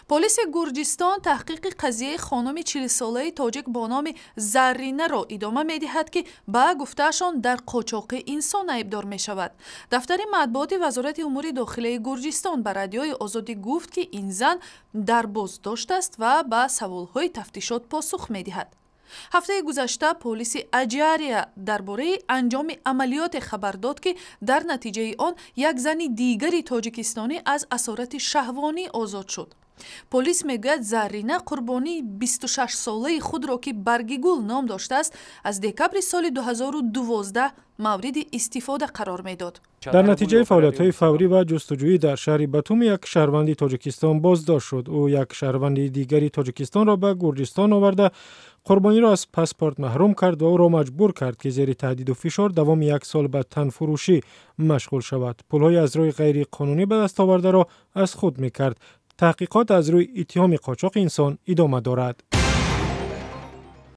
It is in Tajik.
Полиси Гурҷистон таҳқиқи қазияи хонуми 40-солаи тоҷик бо номи Зарринаро идома медиҳад, ки ба гуфтаашон дар қочоқи инсон айбдор мешавад. Дафтари матбуоти Вазорати умури дохилаи Гурҷистон ба Радиои Озодӣ гуфт, ки ин зан дар боздошт аст ва ба саволҳои тафтишот посух медиҳад. Ҳафтаи гузашта полиси Аҷария дар бораи анҷоми амалиёте хабар дод, ки дар натиҷаи он як зани дигари тоҷикистонӣ аз асорати шаҳвонӣ озод шуд. Полис мегӯяд, Заррина қурбонии 26-солаи худро, ки Баргигул ном доштааст, аз декабри соли 2012 мавриди истифода қарор медод. Дар натиҷаи фаъолиятҳои фаврӣ ва ҷустуҷӯӣ дар шаҳри Батуми як шаҳрванди Тоҷикистон боздошт шуд. Ӯ як шаҳрванди дигари Тоҷикистонро ба Гурҷистон оварда, қурбониро аз паспорт маҳрум кард ва ӯро маҷбур кард, ки зери таҳдиду фишор давоми як сол ба танфурӯшӣ машғул шавад. Пулҳои аз рӯи ғайриқонунӣ ба даст овардаро аз худ мекард. Таҳқиқот аз рӯи иттиҳоми қочоқи инсон идома дорад.